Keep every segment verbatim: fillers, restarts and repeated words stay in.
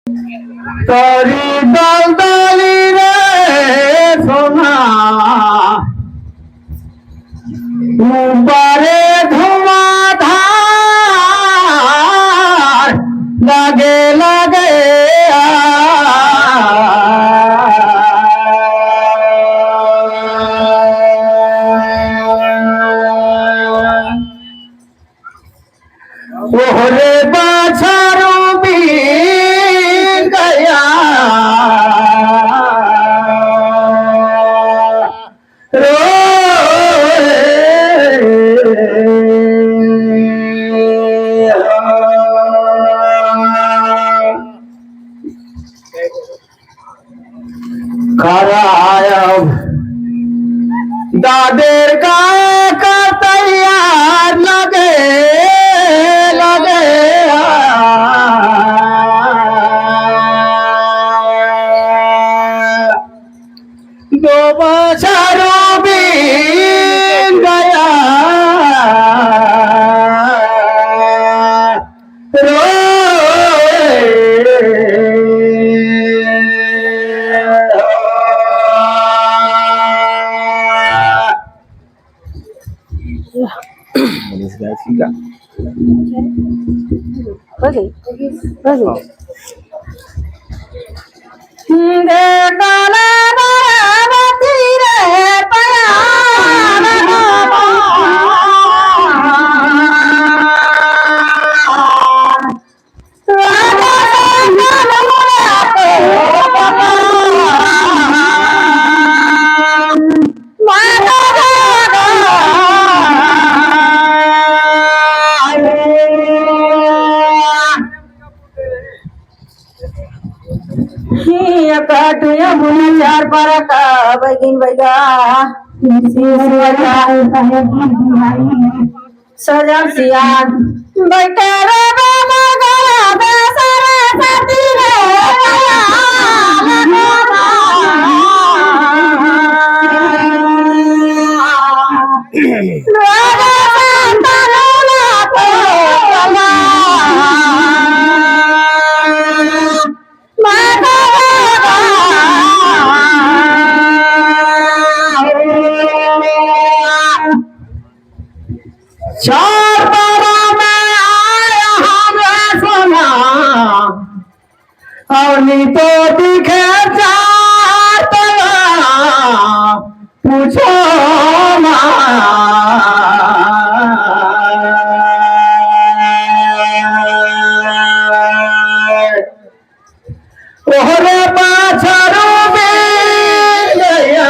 तरी दलदली रे सोना, ऊपरे धुआंधार लगे लगे आ। ओहरे बाछारू बीन गया रो। करायब दादेर का कर तैयार लगे लगे आ। दो बछरू बीन गया रो। मनीष गाय ठीक है। हो गई, हो गई। ही अकाटुया मुना चार पारा का बैगिन बैगा। सजन सियान बैठे रे बाबा गया दे सरस्वती रे। चार पारा में आया हमरा सोना, अउ नी तो दिखे चार पारा, पूछो ना। ओहरे बाछरू बीन गया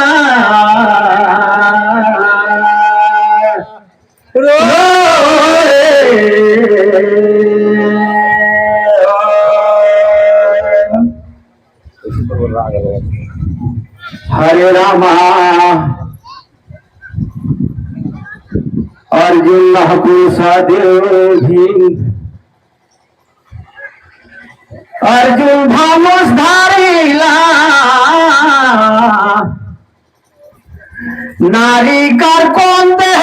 रो। हरे रामा, अर्जुन नकुल सहदेव भीम, अर्जुन धनुष धारी ला, नारी कर कोन दे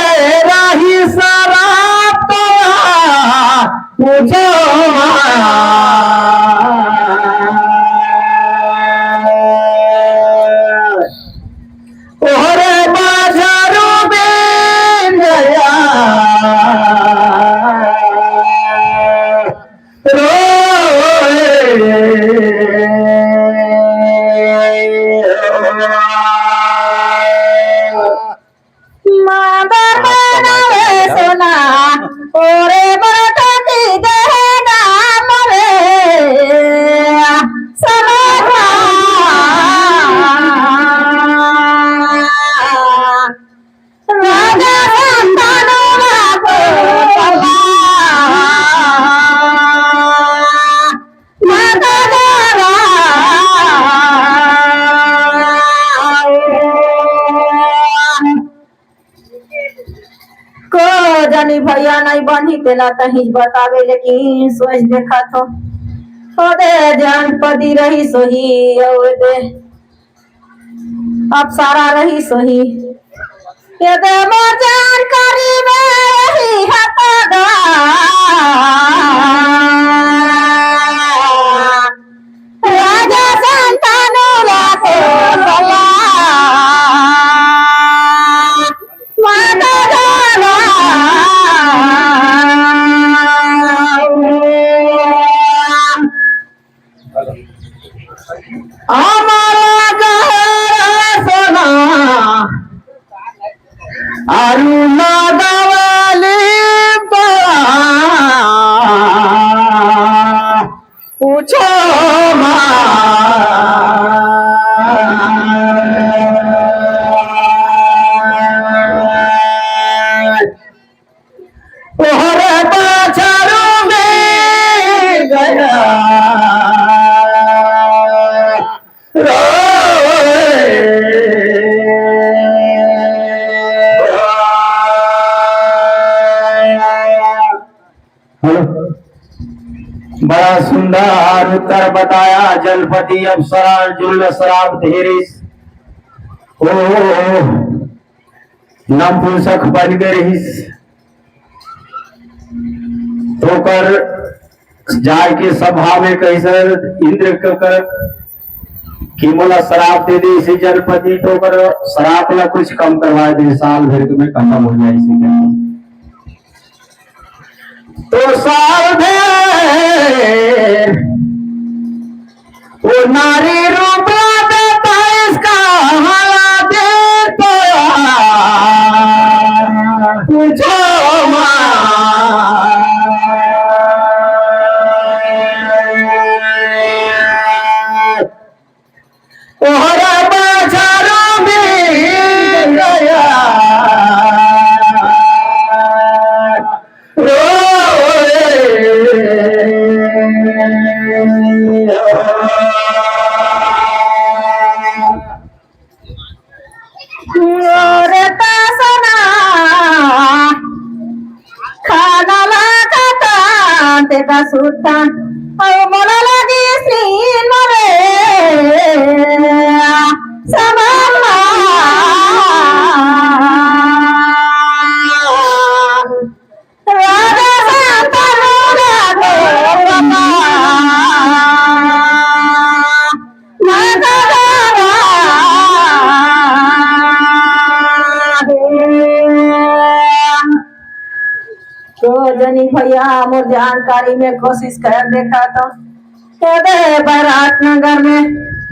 रही सराप तो पूछो। ओहरे बाछरू बीन गया रोए। मादर बनावे सोना, ओरे बरटकी देगा मरे समझा। राजा संतानवा को पला। को जनी भैया नहीं बनी तेला तही बतावे, लेकिन सोच देखा तो ओदे जान पदी रही सोही, ओदे अप्सरा रही सोही, ये दे मोर जान करी में यही हतगा। हमारा गहरा सोना अरुणा दवली बा, पूछो मा। तोहरे पाछारू में गया रोए। हेलो। बड़ा सुंदर उत्तर बताया। जलपति अप्सरा जुल श्राप दे रिहिस। ओ, नपुंसक बन गे रिहिस। तो ओकर जाय के सभा में कहिस इंद्र के कर कि मोला श्राप दे दे इसे जलपति, तो ओकर श्राप ला कुछ कम करवा दे, साल भर में खत्म हो जाए इसे। तो साल भर वो नारी रूप ला बताइस का हला दे तो पूछो मा। तोहरा बाजारों में गया रोए। और तासना खाना लागता तेका सुद्धा, अउ मोला लागे सीन मरे समाना। राजा शांतनु राघव तो जनी भैया, मोर जानकारी में कोशिश कर देखा तो, तो दे बरात नगर में,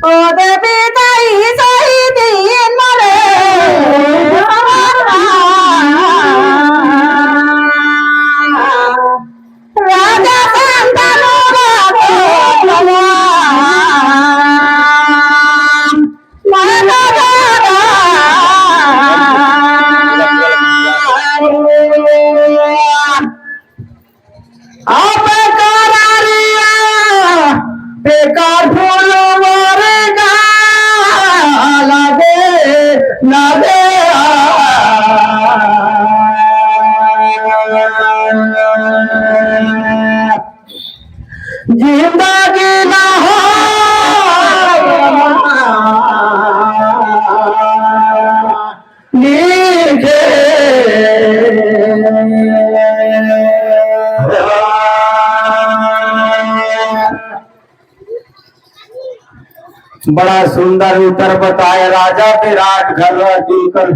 ओ दे बिदाई सही दिन मरे। राजा शांतनु राघव भगवान। आप करारिया बेकार फूल मरेगा लगे लगे। जिंदगी ना हो लिखे। बड़ा सुंदर उत्तर बताए राजा विराट घर जुलकर।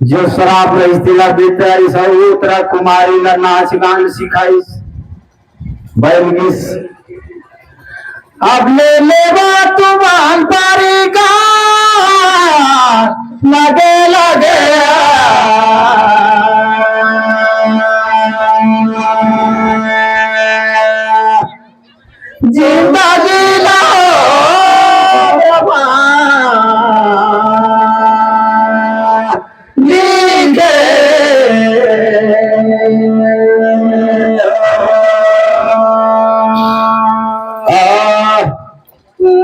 जो श्राप रहिस तेला बितरिस अउ उत्तरा कुमारी ला नाच गान सिखाइस। बैल गिस। अब ले लेवा तुमान परिगा लगे लगे। जिंदगी ला लिखे।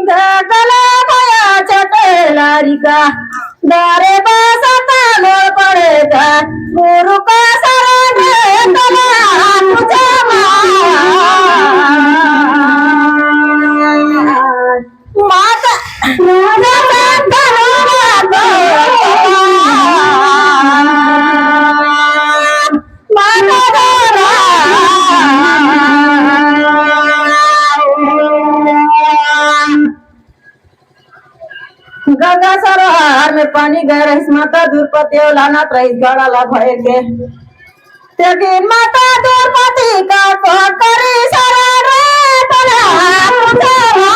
गगला भया चटे लारिका दारे बासा तालो पड़े का गुरु का शरण रे तला तुझे मा। माता, माता, माता, माता, गंगा सरोवर में पानी गए रहिस, माता द्रौपदी अउ लानत रहिस गड़ा ला भर के। लेकिन माता द्रौपदी का कोन करी शरण रे तोला पुजारा।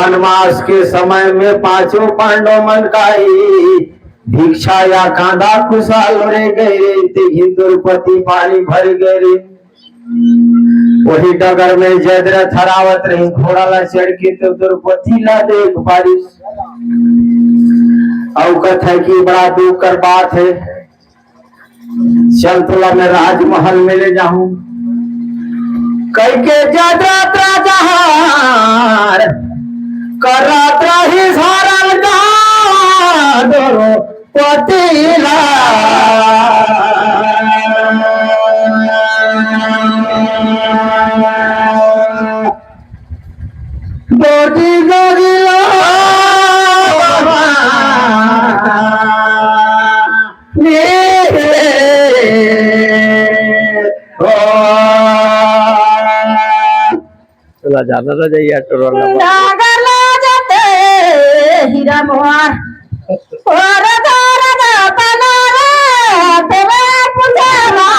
वनवास के समय में पांचों पांडव मन का ही भिक्षा या कांदा कुसा लोरे गए रे, ते ही द्रौपदी पानी भर गए रे। वही डगर में जयद्रथ हरावत रही, घोड़ा ला चढ़ के तो द्रौपदी ला देख पारिस। अउ कथे कि बड़ा दुख कर बात है, चल तोला मैं राजमहल में ले जाहूं। कहिके जयद्रथ राजा हर करत रही हरण का द्रौपदी ला। गोदी गोदी ला नी रे ओ। चला जाना ना जाइए टोला। नागला जाते हीरा मोआ। और दर्द पनारा तेरे पुजारा।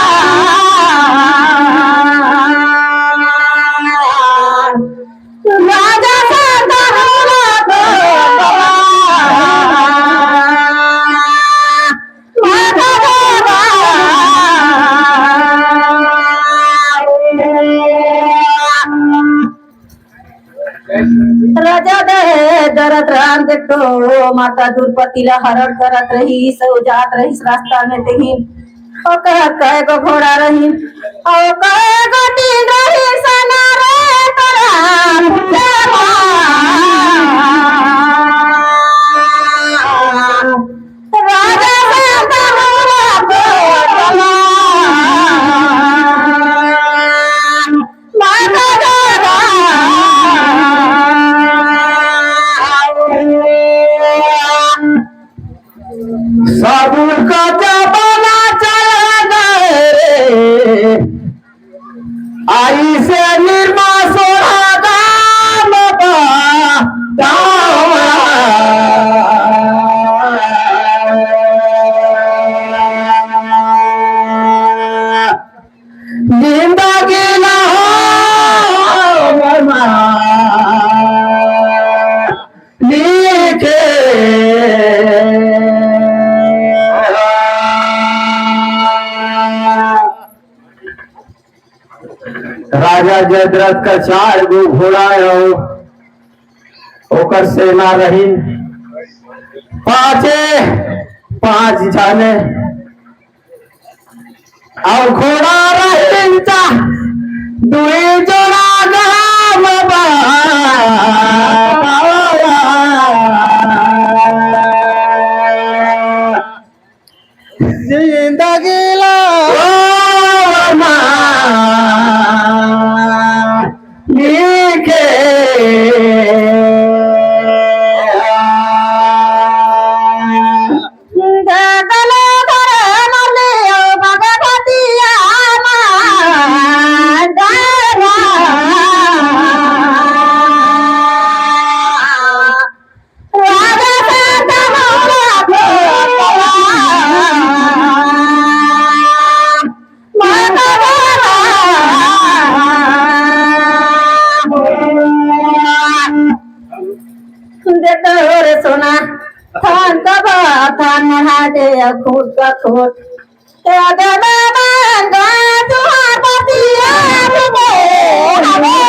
राजा संत हुआ तो राजा दे डरत रहन, देखो माता द्रौपदी ला हरण करत रहिस, अउ जात रहिस रास्ता में तेही। ओकर कय गो घोड़ा रहिन, अउ कय गो टीन रहिन, सना रे तोरा पूछे मा। राजा संत हुआ तो साबुन का जमाना चला गए रे। आई से निरमा सोढ़ा दाम बा, दाम। जिंदगी ना हो ममा लिखे। राजा जयद्रथ का चार गो घोड़ा है, ओकर सेना रही पाँचे, पाँच जाने। अउ घोड़ा रहिन ता दुई जोड़ा गाम बा। जिंदगी ला ओ मा लिखे। दे तोर सोना थान तबा थान हाटे अखुट अखुट। ते दे दे मांगा तुहार पतिया तुझे हमें